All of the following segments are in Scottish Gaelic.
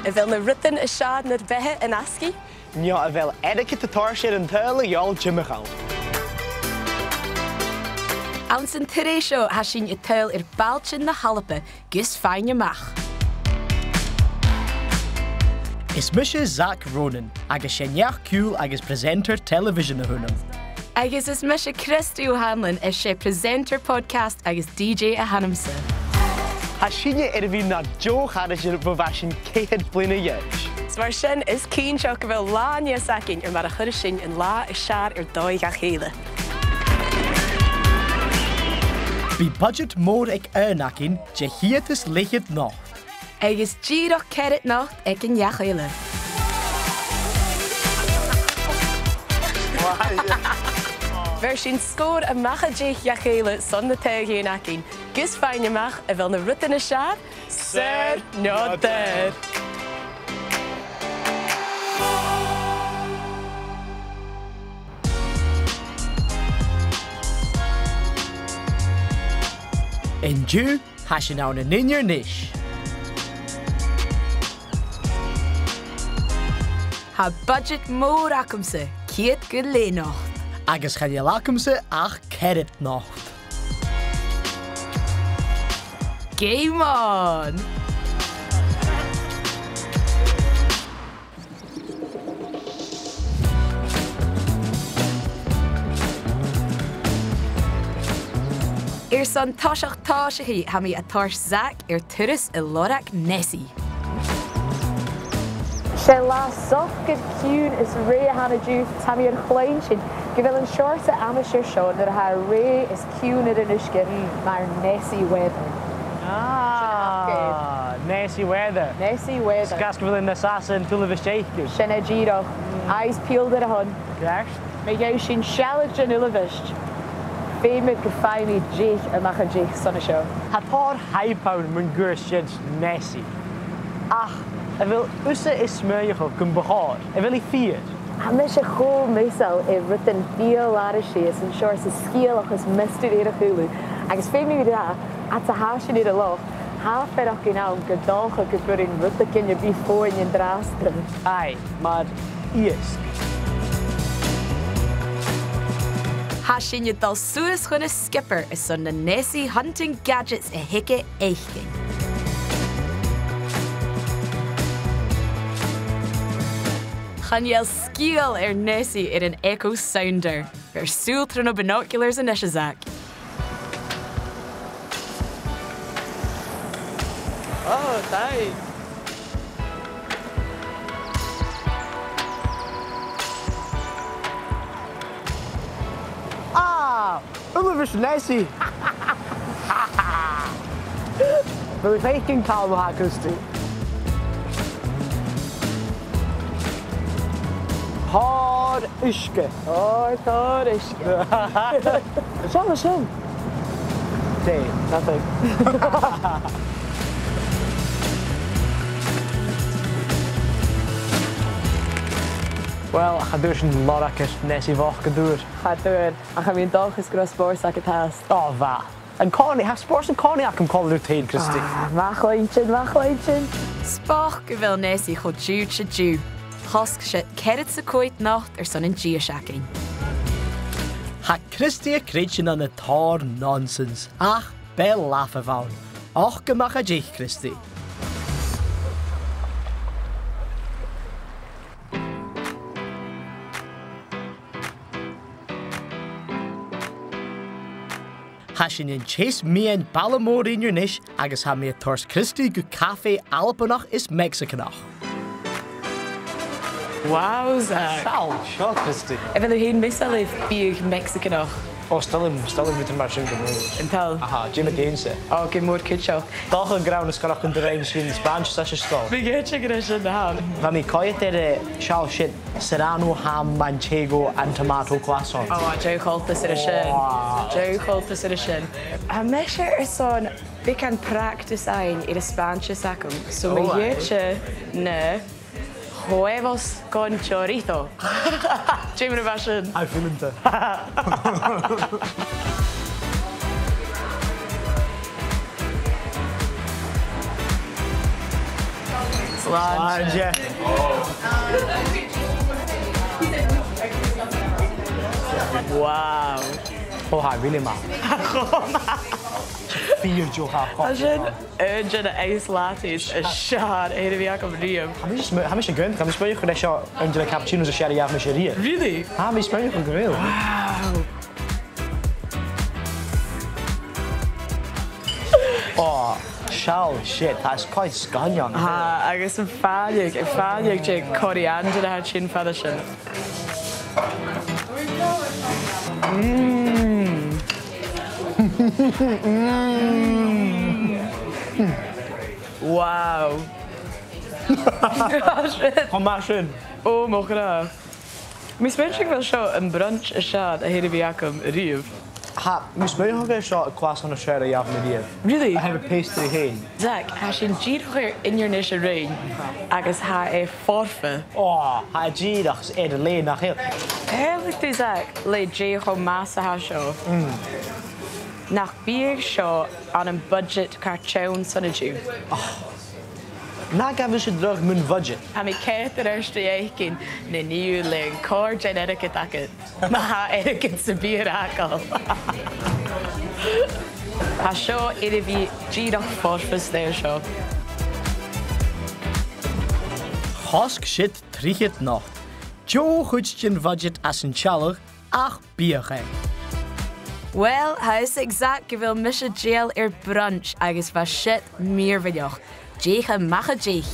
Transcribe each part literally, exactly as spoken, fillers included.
A bheil na rudan as fheàrr nur beatha an-asgaidh? No a bheil airgead a' toirt air an t-saoghal a dhol timcheall? Anns an t-sreath seo, tha sinn a' tadhal air bailtean na h-Alba gus faighinn a-mach. Is mise Zach Ronan, agus 's e neach-ciùil agus presenter telebhisean a th' annam. Agus is mise Christy O'Hanlon, is 's e presenter podcast agus D J a th' annamsa. Tha sinne air a bhith nar deagh charaidean bho bha sinn ceithir bliadhna a dh'aois. Is mar sin, is cinnteach gu bheil latha an-diugh againn air mar a chuireas sinn an latha as fheàrr air dòigh dha chèile. Bidh budget mòr aig aon againn, de cheud is leth-cheud not. Agus dìreach ceithir not aig an neach eile. Bheir sinn sgòr a-mach à deich dha chèile son na taghadh againn, gus faighinn a-mach a bheil na rudan as fheàrr, saor no daor. An-diugh, tha sinn ann an Inbhir Nis. Tha budget mòr agamsa, ceud gu leth not. Agus chan eil agamsa ach ceithir not. Game on! Airson toiseach tòiseachaidh, tha mi a' toirt Zach air turas a lorg Nessie. 'S e latha socair, ciùin is rèidh a th' ann an-diugh, tha mi air cluinntinn gu bheil an seòrsa aimsir seo nuair a tha e rèidh is ciùin air an uisge mar Nessie weather. Ah, Nessie weather. Nessie weather. 'S e gu bheil e nas fhasa an t-uilebheist fhaicinn. Sin e dìreach. Agus piuthar a th' ann. Ceart. Ma gheibh sinn sealladh den uilebheist, feumaidh gum faigh mi deich a-mach à deich son a seo. Tha tòrr hype ann mun cuairt air Nessie. Ach a bheil thusa a' smaoineachadh gum bu chòir? A bheil i fìor? Tha mise cho measail air rudan beul-aithrisich is an seòrsa sgeulachd is mystery air a chùlaibh, agus feumaidh mi ràdh, fhad 's a tha sinn air an loch, tha faireachdainn ann gun dòcha gum b' urrainn rudeigin a bhith fodhainn an-dràsta. Aye, mar iasg. Tha sinn a' dol suas chun an Skipper airson na Nessie hunting gadgets a th' aige fhaicinn. Chan eil sgeul air Nessie air an Echo Sounder. Bheir sùil tro na binoculars a-nis, a Zach. Oh, thanks. Ah! Uilebheist Nessie! Bheil thu a' faicinn càil a th' agad? Tòrr uisge. Tòrr, tòrr uisge. Is ann a sin. Dè, nothing. Well, cha d' fhuair sinn lorg air Nessie bhochd, an d' fhuair? Cha d' fhuair, ach tha mi an dòchas gun robh spòrs agad fhathast. O, bha. An-còmhnaidh, tha spòrs an-còmhnaidh agam còmhla riut fhèin, Christy. Ah, math leinn sin, math leinn sin. 'S bochd gu bheil Nessie cho diùid an-diugh. Chosg sinn ceathrad 's a còig not airson an dithis againn. Tha Christy a' creidsinn ann an tòrr nonsense, ach b' e laugh a bh' ann. Ochd a-mach à deich, Christy. Tha sinn an teis meadhan baile mòr Inbhir Nis agus tha mi a' toirt Christy gu cafaidh Albannach is Meagsaganach. Wow, Zach. Seall seo, Christy. A bheil thu fhèin measail air biadh Meagsaganach? O, 's toil leam, 's toil leam rudan mar sin gu mòr. An toil? Aha, dè mu dheidhinn-sa? O, gu mòr cuideachd. Dòcha gur ann as coireach gun do rinn sinn Spàinntis san sgoil. Bha mi cinnteach gur e sin a th' ann. Bha mi a' coimhead air, eh, seall sin, serrano ham, manchego and tomato croissant. O, deagh choltas air a sin. Wow. Deagh choltas air a sin. Tha mise airson beagan practice fhaighinn air an Spàinntis agam. So, oh, ma dh'fhaodte na huevos con chorizo. Dè mar a bha sin? Tha e fileanta. Slàinte. Wow. Ò, tha e really math. Fìor dheagh, tha e. Tha sin aon de na ice lattes as fheàrr a th' air a bhith agam riamh. Tha mise, tha mise a' smaoineachadh gur e seo aon de na cappuccinos as fheàrr a ghabh mise riamh. Really? Tha mise a' smaoineachadh gu bheil. Wow. Ò, seall sin, tha e quite sgoinneil. Tha, agus am fàileadh, am fàileadh de choriander a tha sin fada sin. Mm. Mm. Wow. Tha e math sin. Ò, mo chreach. Tha mi a' smaoineachadh gu bheil seo am brunch as fheàrr a th' air a bhith agam riamh. Tha, tha mi a' smaoineachadh gur e seo an croissant as fheàrr a ghabh mi riamh. Really? A tha air pastry fhèin. Zach, tha sin dìreach air Inbhir Nis a ruighinn, agus tha e foirfe. Ò, tha e dìreach air leth, nach eil? Shaoileadh tu, Zach, le dè cho math 's a tha seo. Mm. Nach biodh seo ann am budget car teann san an-diugh. Ò. Na gabh thusa dragh mun bhudget. Tha mi ceart air adhart ri fhaicinn na nì thu le an còrr den airgead agad. Ma tha airgead sam bith air fhàgail. Tha seo air a bhith dìreach foirfe an-dràsta seo. Chosg siud trithead not. Deagh chuid den bhudget às an t-sealladh, ach bidh e. Uill, tha fhios aig Zach gu bheil mise dèidheil air brunch agus bha siud mìorbhaileach. Deich a-mach à deich.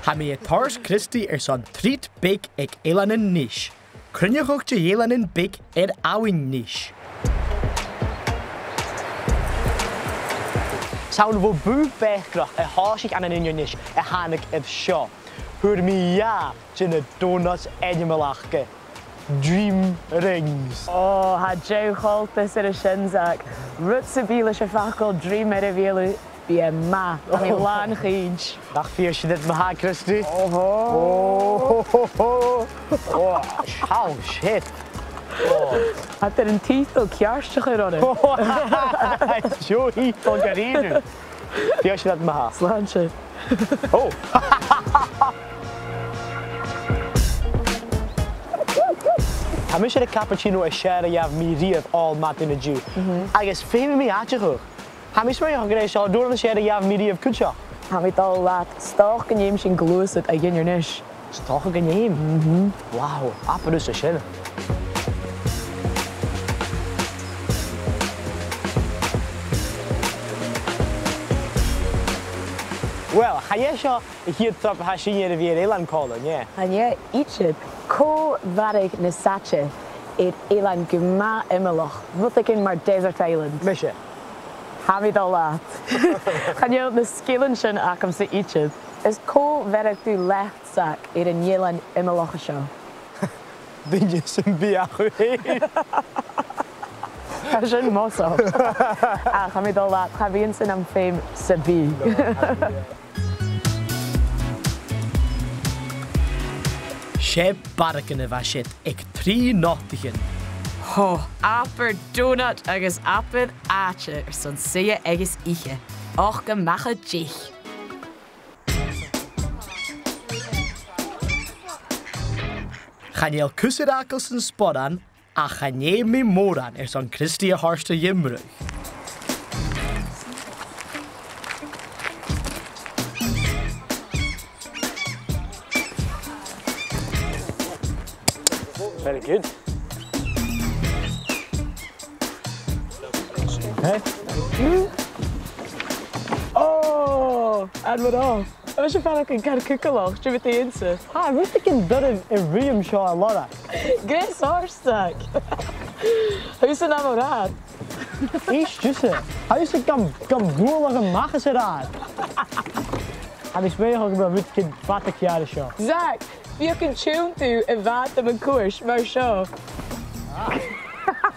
Tha mi a' toirt Christy airson treat beag aig Eilean Nis. Cruinneachadh de dh'eileanan beaga air Abhainn Nis. 'S ann bho bhùth bèicearachd a thòisich ann an Inbhir Nis a thàinig iad seo. Fhuair mi dhà de na donuts ainmeil aca. Dream Rings. Ò, tha deagh choltas air a sin, Zach. Rud sam bith leis a' fhacal dream air a bheulaibh, bidh e math. Tha mi làn-chinnteach. Nach fìor sin rud ma-thà, Christy? Oho. Ò, seall sin. Ò. Tha thu air an tiotal ceart a chur oirre. Ò, deagh thiotal gu dearbh. Fìor sin rud ma-thà. Slàinte. Ò. Tha mise air a' cappuccino as fheàrr a ghabh mi riamh, o, math dha-rìribh. Mhm. Agus feumaidh mi aideachadh, tha mi a' smaoineachadh gur e seo an donas as fheàrr a ghabh mi riamh cuideachd. Tha mi a' dol leat, 's dòcha gun dèan sinn gluasad a dh'Inbhir Nis. 'S dòcha gun dèan? Mhm. Wow, abair thusa sin. Uill, chan e seo a' chiad trup a tha sinne air a bhith air eilean còmhla, an e? Chan e, idir. Cò mhaireadh nas fhaide air eilean gu math iomallach, rudeigin mar desert island? Mise. Tha mi a' dol leat. Chan eil na sgilean sin agamsa idir. Is cò bheireadh tu leat, Zach, air an eilean iomallach seo? Duine sam bith ach thu fhèin. Tha sin mosach. Ach tha mi a' dol leat, cha bhithinn-sa nam feum sam bith. 'S e bargain a bha siud aig trì notaichean. Ho, abair donut agus abair àite airson suidhe agus ithe. Ochd a-mach à deich. Chan eil cus air fhàgail san sporan, ach chan fheum mi mòran airson Christy a thoirt a gheamhradh. Very good. Hey? Oh, and we're off. Tha mise a' faireachdainn car cugallach, dè bha thu ag innse? Tha rudeigin doirbh a' ruith an seo, a Laura. Greas ort, Zach. Tha thusa nam rathad. Èist thusa. Tha thusa gam, gam bualadh a-mach às an rathad. Tha mi a' smaoineachadh gu bheil rudeigin fada ceàrr an seo. Zach, feuch an tionn thu a' bhàta mun cuairt mar seo.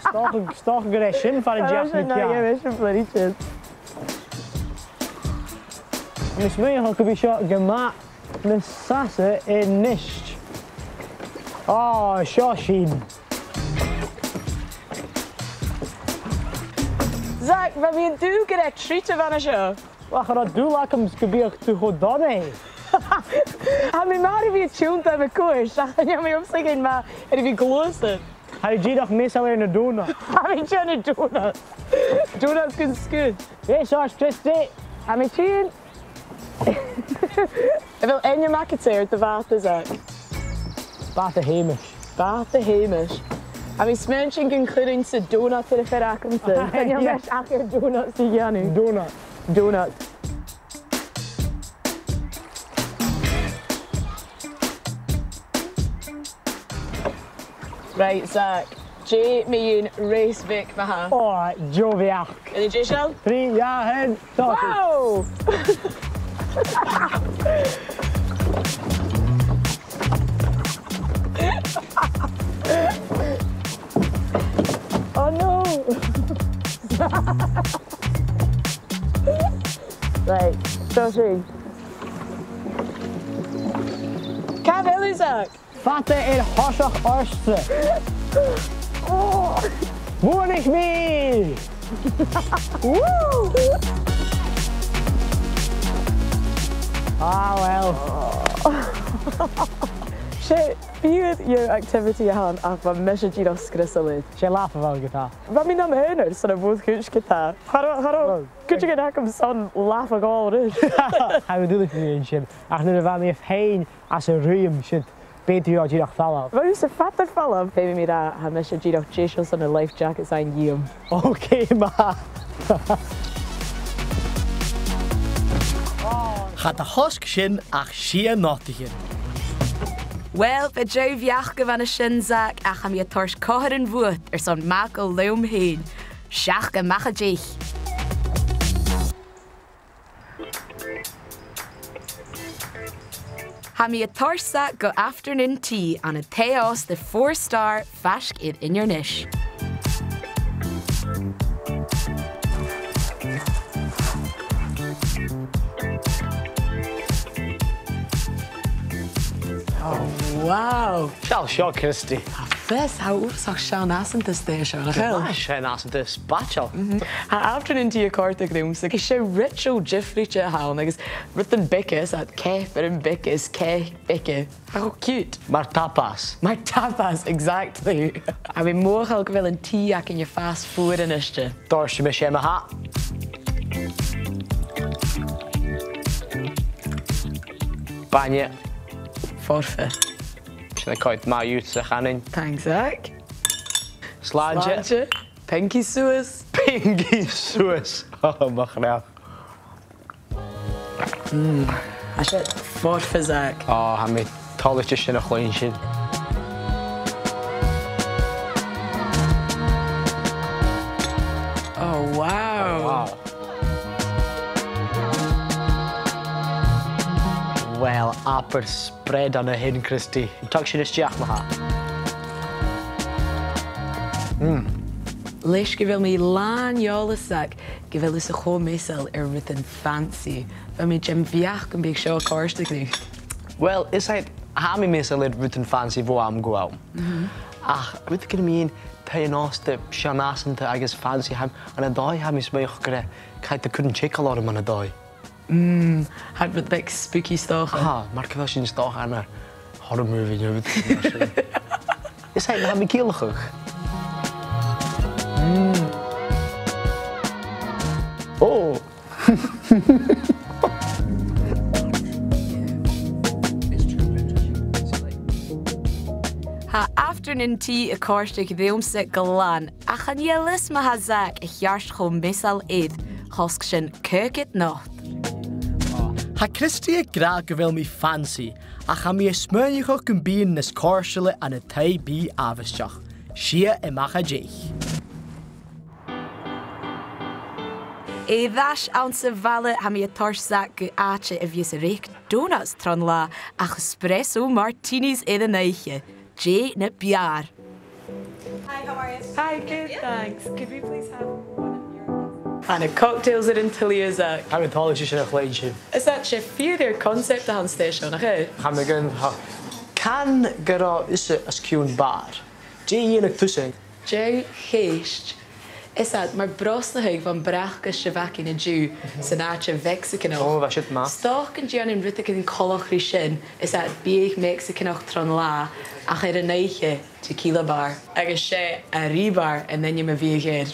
'S dòcha, 's dòcha gur e sin far an deach mi ceàrr. Tha sin na dhèanamh sin far an deach. Tha mi a' smaoineachadh gum bi seo gu math nas fhasa a-nis. Ò, seo sinn. Zach, bha mi an dùil gur e treat a bh' ann a seo. Ach cha robh dùil agam 's gum biodh tu cho dona. Tha mi mar a bhith a' tionndadh mo chuairt, ach chan eil mi uabhasach math air a bhith gluasad. Tha mi dìreach measail air na donuts. Tha mi a' dèanamh donuts. Donuts gun sgudal. Yes, ours, Christy. Tha mi a' tighinn. A bheil ainm agad air do bhàta, Zach? Bàta Sheumais. Bàta Sheumais. Tha mi a' smaointinn gun cuir sinn donut air a' fhear agamsa. Chan eil mise ach air donuts a dhèanamh. Donut. Donut. Right, Zach. Dè mu dheidhinn reis bheag ma-thà? Ò, deagh bheachd. A bheil thu deiseil? Trì, dhà, aon, tòisichidh. Wow! Oh no! Right, so sure. Càit a bheil thu, Zach? Fada air thoiseach ortsa. Bhuannaich mi! Woo! Ah, well. 'S e fìor dheagh activity a th' ann, ach bha mise dìreach sgriosail air. 'S e laugh a bh' ann ge-tà. Bha mi nam aonar son a' mhòr-chuid ge-tà. Cha robh, cha robh cuideigin agam son laugh a ghabhail ris. Tha mi duilich mu dheidhinn sin. Ach nuair a bha mi a' faighinn às an rùm siud, b' fheudar dhomh dìreach falbh. Bha thusa fada air falbh. Feumaidh mi ràdh, tha mise dìreach deiseil son na life jackets fhaighinn dhìom. Ok, ma-thà. Cha do chosg sin ach sia notaichean. Well, bha deagh bheachd a bh' ann an sin, Zach, ach tha mi a' toirt comharran bhuat airson magadh leam fhèin. Seachd a-mach à deich. Tha mi a' toirt Zach gu afternoon tea ann an taigh-òsta four star faisg air Inbhir Nis. Oh, wow. Seall seo, Christy. Tha fios, tha e uabhasach seann-fhasanta an taigh seo, nach eil? Tha e seann-fhasanta, spaideil. Mhm. Tha afternoon tea a' còrdadh riumsa. 'S e ritual diofraichte a th' ann agus rudan beaga, 's e ceap air am beaga is cèic beag. Tha e cho cute. Mar tapas. Mar tapas, exactly. Tha mi mothachail gu bheil an tea againn a' fàs fuar a-niste. Dòirtidh mise e ma-thà. Bainne. Foirfe. Sin a' coimhead math dhutsa, a chanainn. Thanks, Zach. Slàinte. Slàinte. Pinky suas. Pinky suas. Oh, mo chreach. Mm. Tha sin foirfe, Zach. Oh, tha mi toilichte sin a chluinntinn. Oh, wow. Oh, wow. Well, abair spread ann a shin, Christy. Thug sin a-steach ma-thà. Mm. Leis gu bheil mi làn eòlas, Zach, gu bheil thusa cho measail air rudan fancy, bha mi dem bheachd gum biodh seo a' còrdadh riut. Well, is e, tha mi measail air rudan fancy bho àm gu àm. Mhm. Ach, rud gu bheil mi fhìn, taigh-òsta seann-fhasanta agus fancy, tha, ann an dòigh tha mi a' smaoineachadh gur e, caidh do chuid an t-eagal orm ann an dòigh. Mm, tha rud beag spooky 's dòcha. Aha, mar gu bheil sinn 's dòcha ann an horror movie no rudeigin mar sin. Is e, tha mi a' ciallachadh. Mm. Oh. Tha afternoon tea a' còrdadh riumsa glan. Ach chan eil fhios ma tha Zach a cheart cho measail air, chosg sin caogad not. Tha Christy ag ràdh gu bheil mi fancy, ach tha mi a' smaoineachadh gum bithinn nas cofhurtaile ann an taigh-bìdh àbhaisteach. Sia a-mach à deich. Air ais anns a' bhaile, tha mi a' toirt Zach gu àite a bhios a' reic donuts tron latha ach espresso martinis air an oidhche. Dè na b' fheàrr? Hi, how are you? Hi, good, thanks. Could we please have one of your... Tha na cocktails air an tuilleadh, Zach. Tha mi toilichte sin a chluinntinn. Is that, 's e fìor dheagh concept a th' anns an taigh seo, nach e? Tha mi gun, tha. Can gun robh thusa os cionn bàr. Dè dhèanadh tusa? Deagh cheist. Is iad mar brosnachadh bhon bracaist a bh' againn an-diugh san àite Mheagsaganach. Ò, bha siud math. 'S dòcha gun dèan sinn rudeigin coltach ri sin, is iad biadh Meagsaganach tron latha, ach air an oidhche tequila bar. Agus 's e Arribar an t-ainm a bhiodh air.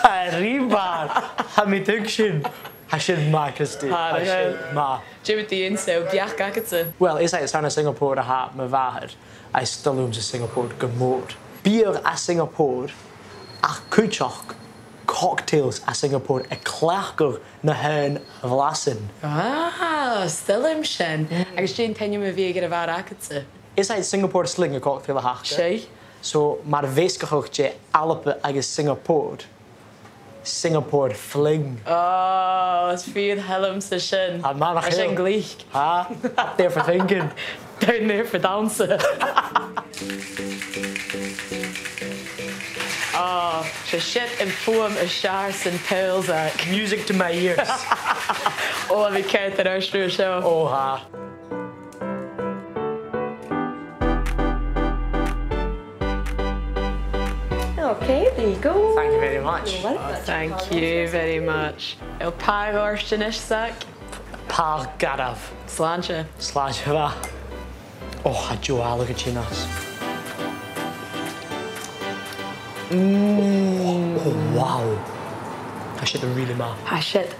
Arribar! Tha mi a' tuigsinn. Tha sin math, Christy. Tha, tha sin math. Dè mu do dheidhinn-sa, beachd agadsa? Well, is e, 's ann à Singapore a tha mo mhàthair, agus 's toil leamsa Singapore gu mòr. Biadh à Singapore, ach cuideachd cocktails à Singapore a' cleachdadh na h-aon bhlasan. Ah, 's toil leam sin. Mm. Agus dè an t-ainm a bhiodh air a' bhàr agadsa? Is e Singapore Sling an cocktail a th' aca. Seadh. So, mar mheasgachadh de Alba agus Singapore, Singapore Fling. Oh, is fìor thoil leamsa sin. Tha, mar a tha sin glic. Huh? Up there for thinking. Down there for dancing. Oh, 's e siud am fuaim as fheàrr san t-saoghal, Zach. Music to my ears. Oh, tha mi ceart air an t-sruth seo. Oh, tha. Okay, there you go. Thank you very much. You're welcome. Thank you very much. A bheil pàigheadh ort a-nis, Zach? Pàigheadh garbh. Slàinte. Slàinte mhath. Oh, tha deagh fhàileadh a' tighinn às. Mm. Oh, wow. Tha siud really math. Tha siud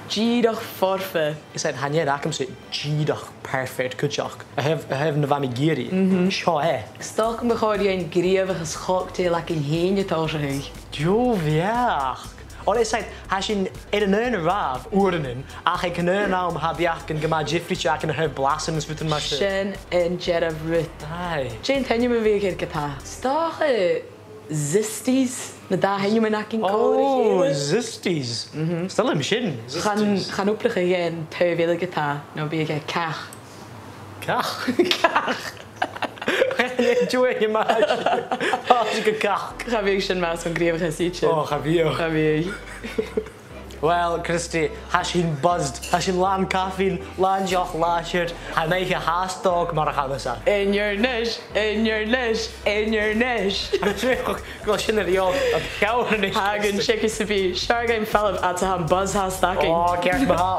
dìreach foirfe. Is e, chan eil agamsa dìreach perfect cuideachd. A thaobh, a thaobh na bha mi ag iarraidh. Mhm. Seo e. 'S dòcha gum bu chòir dhuinn gnìomhachas cocktail againn fhèin a thòiseachadh. Deagh bheachd. Ò, is e, tha sinn air an aon ràmh uaireannan, ach aig an aon àm tha beachdan gu math diofraichte againn a thaobh blasan is rudan mar sin. Sin an dearbh rud. Aye. Dè an t-ainm a bhiodh air ge-tà? 'S dòcha Zisties, na dà ainm a th' againn còmhla ri chèile. Oh, Zisties. Mhm. 'S toil leam sin, Zisties. Chan, chan obraicheadh e an taobh eile ge-tà, no bhiodh e cach. Cach? Cach. Dè an t-ainm a th' air cach? Cha bhiodh sin math son gnìomhachas idir. Oh, cha bhiodh. Cha bhiodh. Well, Christy, tha sinn buzzed, tha sinn làn caffeine, làn deoch-làidir, tha an oidhche fhathast òg mar a chanas iad. Inbhir Nis, Inbhir Nis, Inbhir Nis. Gu bheil sin air eòl a' cheann a-nis. Tha gun teagamh sam bith, 's fheàrr dhuinn falbh fhad 's a tha am buzz fhathast againn. Ò, ceart ma-thà.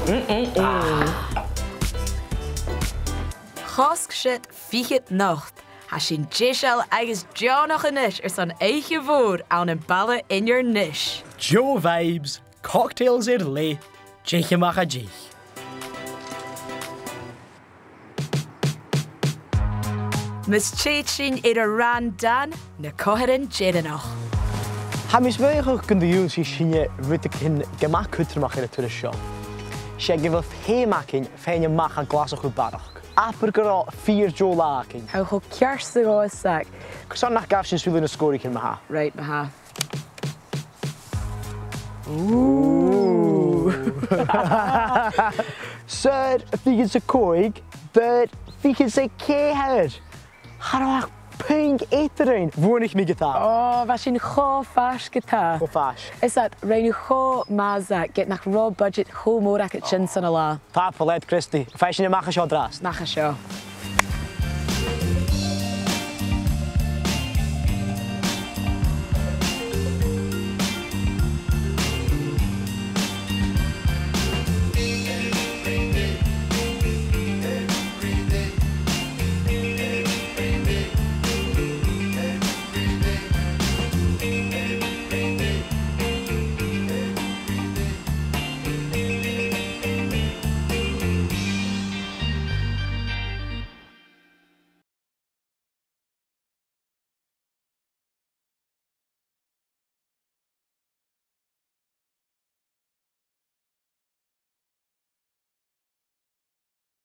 Mm, mm, mm. Ah. Chosg siud fichead not. Tha sinn deiseil agus deònach a-nis airson oidhche mhòr ann am baile Inbhir Nis. Deagh vibes, cocktails air leth, deich a-mach à deich. Mus tèid sinn air an rann dàn, na comharran deireannach. Tha mi a' smaoineachadh gun do dh'ionnsaich sinne rudeigin gu math cudromach air an turas seo. 'S e gu bheil feum againn faighinn a-mach à Glaschu barrachd. Abair gun robh fìor dheagh latha againn. Tha thu cho ceart 's a ghabhas, Zach. Carson nach gabh sinn sùil air na sgòraichean ma-thà? Right, ma-thà. Ooh. Saor, fichead 's a còig, Bird, fichead 's a ceithir. Cha robh ach puing eadarainn. Bhuannaich mi ge-tà. Ò, bha sinn cho faisg ge-tà. Cho faisg. Is that, rinn thu cho math, Zach, ged nach robh budget cho mòr agad sin son an latha. Tapadh leat, Christy. Faigh sinn a-mach à seo an-dràsta. A-mach à seo.